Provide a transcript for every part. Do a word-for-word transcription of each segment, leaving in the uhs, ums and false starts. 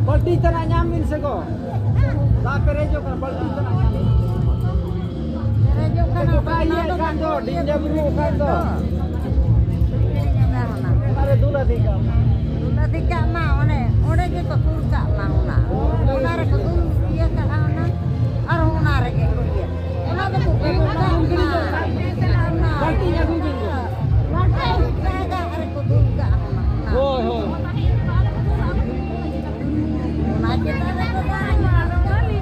ᱵᱟᱹᱞᱴᱤ ᱛᱟᱱᱟᱜ ᱧᱟᱢ ᱵᱤᱱ ᱥᱮ ᱜᱚ? ᱫᱟᱜ ᱯᱮᱨᱮᱡᱚᱜ ᱠᱟᱱᱟ, ᱵᱟᱹᱞᱴᱤ ᱛᱟᱱᱟᱜ ᱧᱟᱢ ᱵᱤᱱ᱾ ᱯᱮᱨᱮᱡᱚᱜ ᱠᱟᱱᱟ᱾ ᱜᱚᱴᱟ ᱤᱭᱟᱹᱜ ᱠᱟᱱ ᱫᱚ, ᱰᱤᱧᱡᱟ ᱵᱩᱨᱩᱜ ᱠᱟᱱ ᱫᱚ᱾ ᱚᱱᱟ ᱨᱮ ᱫᱩᱞ ᱟᱫᱷᱤ ᱠᱟᱜ ᱢᱮ᱾ ᱫᱩᱞ ᱟᱫᱷᱤ ᱠᱟᱜ ᱢᱟ, ᱚᱱᱮ ᱚᱸᱰᱮ ᱜᱮᱠᱚ ᱫᱩᱞ ᱠᱟᱜ ᱢᱟ ᱚᱱᱟ᱾ ᱚᱱᱟ ᱨᱮᱠᱚ ᱫᱩᱞ ᱤᱭᱟᱹ ᱠᱟᱜᱼᱟ ᱚᱱᱟ᱾ ᱟᱨ ᱚᱱᱟ ᱨᱮᱜᱮ ᱠᱚ ᱤᱭᱟᱹ᱾ ᱚᱱᱟ ᱫᱚᱠᱚ ᱫᱩᱞ ᱠᱟᱜ ᱢᱟ᱾ ᱵᱟᱹᱞᱴᱤ ᱟᱹᱜᱩᱭ ᱵᱤᱱ ᱜᱚ᱾ ᱚᱱᱟ ᱫᱟᱜ ᱨᱮᱠᱚ ᱫᱩᱞ ᱠᱟᱜᱼᱟ ᱚᱱᱟ᱾ ᱦᱳᱭ, ᱦᱳᱭ᱾ ᱚᱱᱟ ᱪᱮᱛᱟᱱ ᱨᱮ ᱫᱚ ᱵᱟᱝ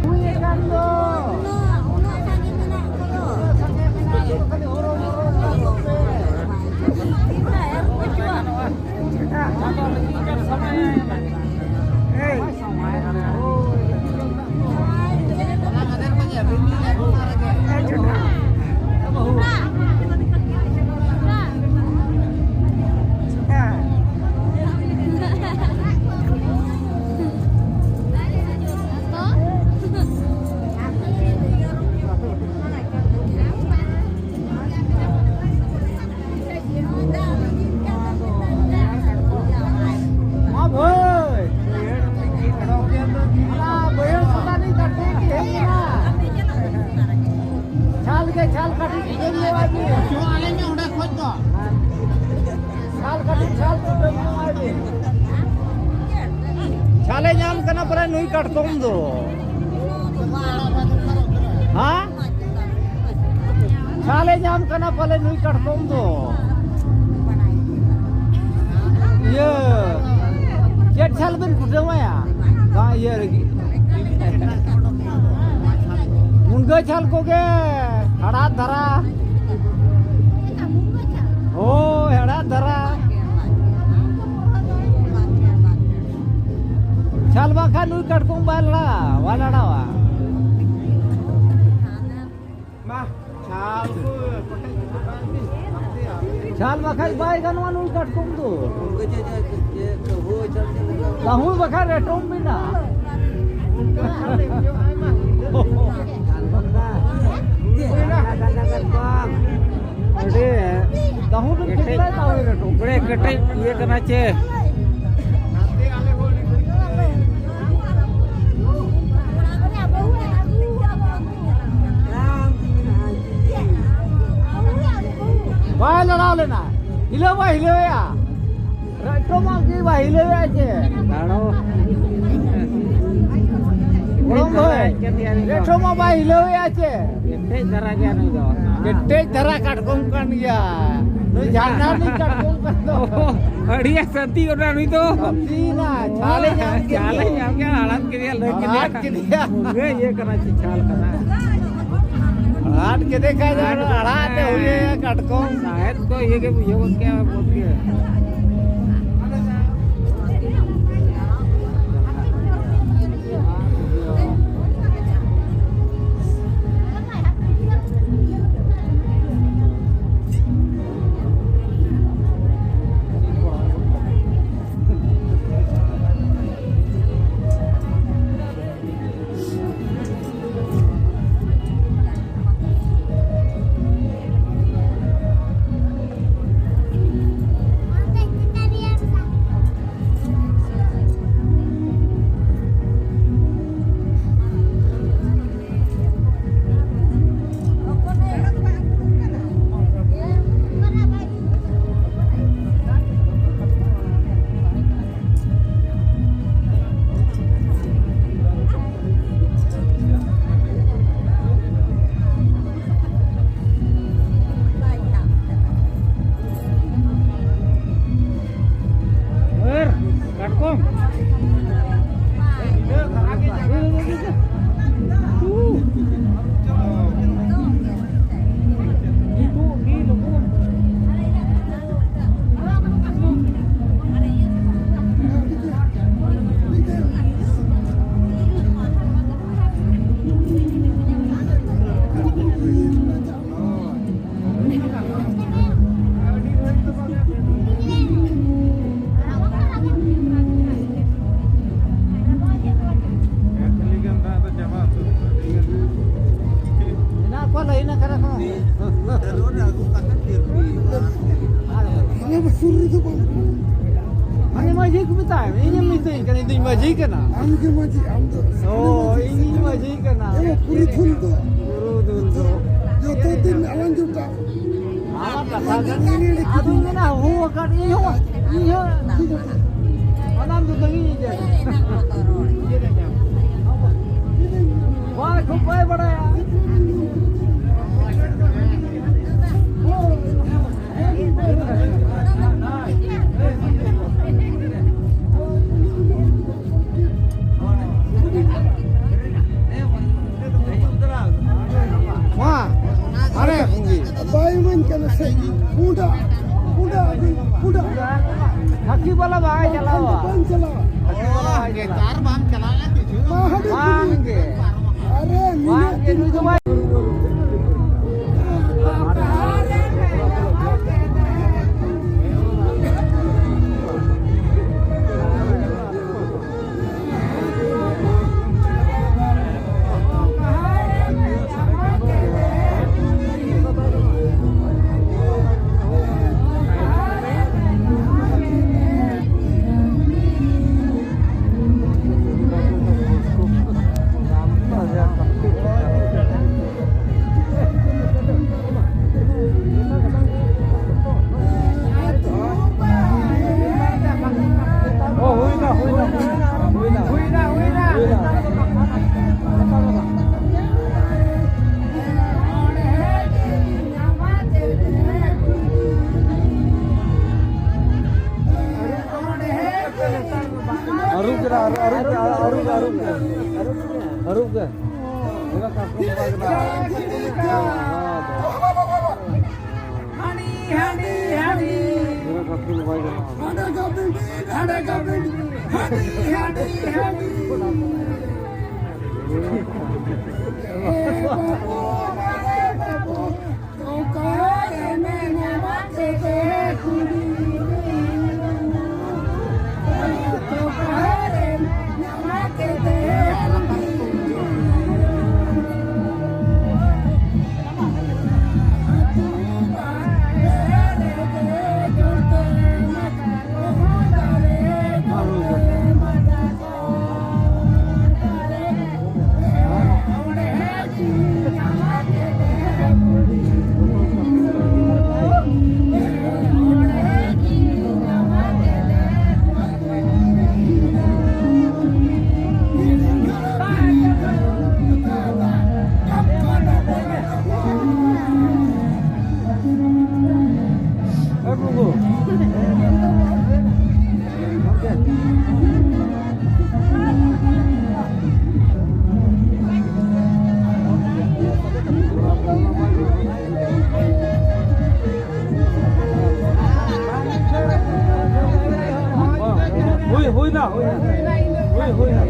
ᱦᱩᱭ ᱟᱠᱟᱱ ᱫᱚ᱾ ᱩᱱᱟᱹᱜ, ᱩᱱᱟᱹᱜ ᱥᱟᱸᱜᱮ ᱢᱮᱱᱟᱜ ᱠᱚᱫᱚ᱾ ᱠᱷᱟᱹᱞᱤ ᱦᱚᱨᱚ ᱦᱚᱨᱚ ᱧᱮᱞ ᱠᱚᱯᱮ᱾ ᱛᱤᱱ ᱨᱮ ᱮᱨ ᱠᱚ ᱦᱤᱡᱩᱜᱼᱟ? ᱟᱫᱚ ᱱᱤᱡᱮᱨ ᱥᱚᱢᱚᱭ ᱪᱷᱟᱞᱮ ᱧᱟᱢ ᱠᱟᱱᱟ ᱯᱟᱞᱮ ᱱᱩᱭ ᱠᱟᱴᱠᱚᱢ ᱫᱚ᱾ ᱦᱮᱸ? ᱪᱷᱟᱞᱮ ᱧᱟᱢ ᱠᱟᱱᱟ ᱯᱟᱞᱮ ᱱᱩᱭ ᱠᱟᱴᱠᱚᱢ ᱫᱚ᱾ ᱤᱭᱟᱹ, ᱪᱮᱫ ᱪᱷᱟᱞ ᱵᱤᱱ ᱠᱩᱴᱟᱹᱢᱟᱭᱟ? ᱵᱟᱝ, ᱤᱭᱟᱹ ᱨᱮᱜᱮ᱾ ᱢᱩᱱᱜᱟᱹ ᱪᱷᱟᱞ ᱠᱚᱜᱮ, ᱦᱟᱲᱦᱟᱫ ᱫᱷᱟᱨᱟ᱾ ᱦᱳᱭ, ᱦᱮᱲᱦᱮᱫ ᱫᱷᱟᱨᱟ᱾ ᱪᱷᱟᱞ ᱵᱟᱝᱠᱷᱟᱱ ᱱᱩᱭ ᱠᱟᱴᱠᱚᱢ ᱵᱟᱭ ᱞᱟᱲᱟᱜᱼᱟ, ᱵᱟᱭ ᱞᱟᱲᱟᱣᱟ᱾ ᱢᱟ, ᱪᱷᱟᱞ ᱠᱚ ᱠᱚᱴᱮᱡ ᱠᱟᱛᱮ ᱵᱟᱭ ᱵᱤᱱ᱾ ᱪᱷᱟᱞ ᱵᱟᱠᱷᱟᱡ ᱵᱟᱭ ᱜᱟᱱᱚᱜᱼᱟ ᱱᱩᱭ ᱠᱟᱴᱠᱚᱢ ᱫᱚ᱾ ᱛᱟᱹᱦᱩ ᱵᱟᱠᱷᱟᱡ ᱨᱮᱴᱚᱢ ᱢᱮᱱᱟᱜᱼᱟ᱾ ᱟᱹᱰᱤ ᱛᱟᱹᱦᱩ ᱫᱚ ᱠᱮᱴᱮᱡ, ᱠᱮᱴᱮᱡ ᱛᱟᱹᱦᱩ ᱨᱮᱴᱚᱢ᱾ ᱵᱟᱲᱮ ᱠᱮᱴᱮᱡ ᱤᱭᱟᱹ ᱠᱟᱱᱟ ᱪᱮ? ᱵᱟᱭ ᱞᱟᱲᱟᱣ ᱞᱮᱱᱟ, ᱦᱤᱞᱟᱹᱣ ᱵᱟᱭ ᱦᱤᱞᱟᱹᱣᱮᱜᱼᱟ᱾ ᱨᱮᱴᱚᱢᱟᱜ ᱜᱮ ᱵᱟᱭ ᱦᱤᱞᱟᱹᱣᱮᱜᱼᱟ ᱪᱮ? ᱫᱟᱲᱚ᱾ ᱜᱚᱲᱚᱢ ᱵᱷᱟᱹᱭ, ᱨᱮᱴᱚᱢᱟᱜ ᱵᱟᱭ ᱦᱤᱞᱟᱹᱣᱮᱜᱼᱟ ᱪᱮ? ᱠᱮᱴᱮᱡ ᱫᱷᱟᱨᱟ ᱜᱮᱭᱟ ᱱᱩᱭ ᱫᱚ᱾ ᱠᱮᱴᱮᱡ ᱫᱷᱟᱨᱟ ᱠᱟᱴᱠᱚᱢ ᱠᱟᱱ ᱜᱮᱭᱟ᱾ ᱱᱩᱭ ᱡᱷᱟᱨᱱᱟ ᱨᱤᱱᱤᱡ ᱠᱟᱴᱠᱚᱢ ᱠᱟᱱ ᱫᱚ᱾ ᱟᱹᱰᱤ ᱥᱟᱹᱛᱤ ᱚᱱᱟ ᱱᱩᱭ ᱫᱚ᱾ ᱥᱟᱹᱛᱤᱭᱮᱱᱟ, ᱪᱷᱟᱞᱮ ᱧᱟᱢ ᱠᱮᱫ ᱪᱷᱟᱞᱮ ᱜᱮ᱾ ᱧᱟᱢ ᱠᱮᱫᱟ, ᱟᱲᱟᱜ ᱠᱮᱫᱮᱭᱟ, ᱞᱟᱹᱭ ᱠᱮᱫᱮᱭᱟ᱾ ᱟᱲᱟᱜ ᱠᱮᱫᱮᱭᱟ᱾ ᱢᱩᱱᱜᱟᱹ ᱤᱭᱟᱹ ᱠᱟᱱᱟ, ᱪᱮᱫ ᱪᱷᱟᱞ ᱠᱟᱱᱟ? ᱟᱲᱟᱜ ᱠᱮᱫᱮ ᱠᱷᱟᱡ ᱫᱚ ᱟᱲᱟᱜ ᱛᱮ ᱦᱩᱭ ᱟᱭᱟ ᱠᱟᱴᱠᱚᱢ᱾ ᱥᱟᱦᱮᱫ ᱠᱚ ᱤᱭᱟᱹ ᱜᱮ ᱵᱩᱡᱷᱟᱹᱣ ᱜᱚᱫ ᱠᱮᱭᱟ ᱵᱚᱦᱩᱛ ᱜᱮ᱾ ᱥᱩᱨ ᱨᱮᱫᱚ ᱵᱟᱝ᱾ ᱦᱟᱱᱮ ᱢᱟᱹᱡᱷᱤ ᱠᱚ ᱢᱮᱛᱟᱭ ᱢᱮ, ᱤᱧᱮᱢ ᱢᱮᱛᱟᱹᱧ ᱠᱟᱱᱟ, ᱤᱧ ᱫᱩᱧ ᱢᱟᱹᱡᱷᱤ ᱠᱟᱱᱟ᱾ ᱟᱢ ᱜᱮ ᱢᱟᱹᱡᱷᱤ, ᱟᱢ ᱫᱚ ᱚ, ᱤᱧᱤᱧ ᱢᱟᱹᱡᱷᱤ ᱠᱟᱱᱟ᱾ ᱮ, ᱯᱩᱨᱩᱫᱷᱩᱞ ᱫᱚ᱾ ᱯᱩᱨᱩᱫᱷᱩᱞ ᱫᱚ᱾ ᱡᱚᱛᱚ ᱫᱤᱱ ᱟᱞᱟᱝ ᱡᱚᱴᱟᱣ᱾ ᱟᱢᱟᱜ ᱠᱟᱛᱷᱟ ᱠᱟᱱ ᱜᱮ᱾ ᱟᱫᱚᱧ ᱢᱮᱱᱟ, ᱦᱚᱦᱚ ᱟᱠᱟᱫ ᱤᱧ ᱦᱚᱸ, ᱤᱧ ᱦᱚᱸ᱾ ᱚᱱᱟᱢ ᱫᱚ ᱵᱟᱹᱧ ᱤᱭᱟᱹ᱾ ᱵᱟᱭ ᱠᱷᱩᱵ ᱵᱟᱭ ᱵᱟᱲᱟᱭᱟ᱾ ᱢᱟ, ᱟᱨᱮ ᱯᱩᱸᱜᱤ᱾ ᱵᱟᱭ ᱢᱮᱱ ᱠᱟᱱᱟ ᱥᱮ, ᱯᱩᱸᱰᱟ, ᱯᱩᱸᱰᱟ, ᱯᱩᱸᱰᱟ᱾ ᱦᱟᱹᱛᱤ ᱵᱟᱞᱟ ᱵᱟᱭ ᱪᱟᱞᱟᱣᱟ᱾ ᱵᱟᱝ ᱪᱟᱞᱟᱣᱟ᱾ ᱦᱟᱹᱛᱤ ᱵᱟᱞᱟ ᱵᱟᱭ ᱪᱟᱞᱟᱣᱟ᱾ ᱱᱮᱛᱟᱨ ᱵᱟᱝ ᱪᱟᱞᱟᱜᱼᱟ ᱠᱤᱪᱷᱩ᱾ ᱵᱟᱝ ᱜᱮ᱾ ᱟᱨᱮ, ᱵᱟᱝ ᱜᱮ, ᱱᱩᱭ ᱫᱚ ᱵᱟᱭ ᱚ, ᱦᱩᱭᱱᱟ, ᱦᱩᱭᱱᱟ, ᱦᱩᱭᱱᱟ, ᱦᱩᱭᱱᱟ, ᱦᱩᱭᱱᱟ, ᱦᱩᱭᱱᱟ᱾ ᱟᱹᱨᱩᱵ ᱠᱮᱫᱟ, ᱟᱹᱨᱩᱵ, ᱟᱹᱨᱩᱵ, ᱟᱹᱨᱩᱵ, ᱟᱹᱨᱩᱵ, ᱟᱹᱨᱩᱵ ᱜᱮ᱾ ᱦᱟᱹᱰᱤ, ᱦᱟᱹᱰᱤ, ᱦᱟᱹᱰᱤ᱾ ᱦᱟᱹᱰᱤ, ᱦᱟᱹᱰᱤ, ᱦᱟᱹᱰᱤ᱾ ᱮ ᱵᱟᱵᱩ, ᱮ ᱵᱟᱵᱩ, ᱚᱠᱟᱨᱮ ᱢᱮᱱᱟᱢᱟ ᱛᱮᱛᱮ ᱠᱩᱲᱤ? ᱚᱠᱟᱨᱮ ᱢᱮᱱᱟᱢᱟ ᱛᱮᱛᱮ ᱠᱩᱲᱤ? ᱦᱩᱭ, ᱦᱩᱭᱱᱟ, ᱦᱩᱭᱱᱟ᱾ ᱦᱩᱭ, ᱦᱩᱭᱱᱟ᱾